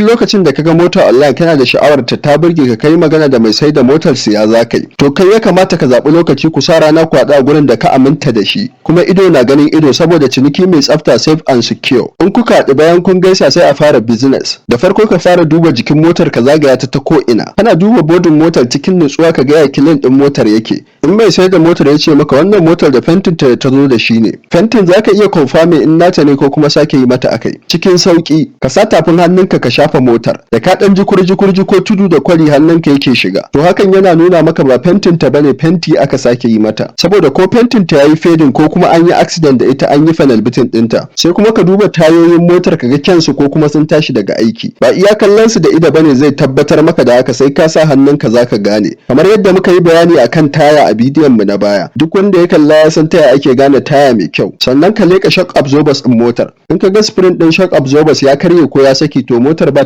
Lokacin da kaga mota online, kana da sha'awar ta, ta burge ka, kai magana da mai sai da motar, siya za ka yi. To, kai ya kamata ka zaɓi lokaci, ku sa rana, ku haɗu a gurin da ka aminta da shi, kuma ido na ganin ido, saboda ciniki mai tsafta, safe and secure. In kuka haɗu, bayan kun gaisa, sai a fara business. Da farko ka fara duba jikin motar, ka zagaya ta ta ko ina, kana duba bodin motar cikin nutsuwa, ka ga ya kilin ɗin motar yake. In mai sai da motar ya ce maka wannan motar da fentin ta ta zo da shi ne fentin, zaka iya confirming in nata ne ko kuma sake yi mata akai cikin sauki. Ka sa tafin hannunka ka shafa motar, da ka dan ji kurji kurji ko tudu da kwari hannunka yake shiga, to hakan yana nuna maka ba fentin ta bane, fenti aka sake yi mata, saboda ko fentin ta yayi fading ko kuma an yi accident da ita, an yi panel beating ɗinta. Sai kuma ka duba tayoyin motar, ka ga kyansu ko kuma sun tashi daga aiki. Ba iya kallon su da ido bane zai tabbatar maka da haka, sai ka sa hannunka zaka gane. Kamar yadda muka yi bayani akan taya a bidiyon mu na baya, duk wanda ya kalla ya san taya ake gane taya mai kyau. Sannan ka leka shock absorbers din motar. In ka ga spring din shock absorbers ya karye ko ya saki, to motar ba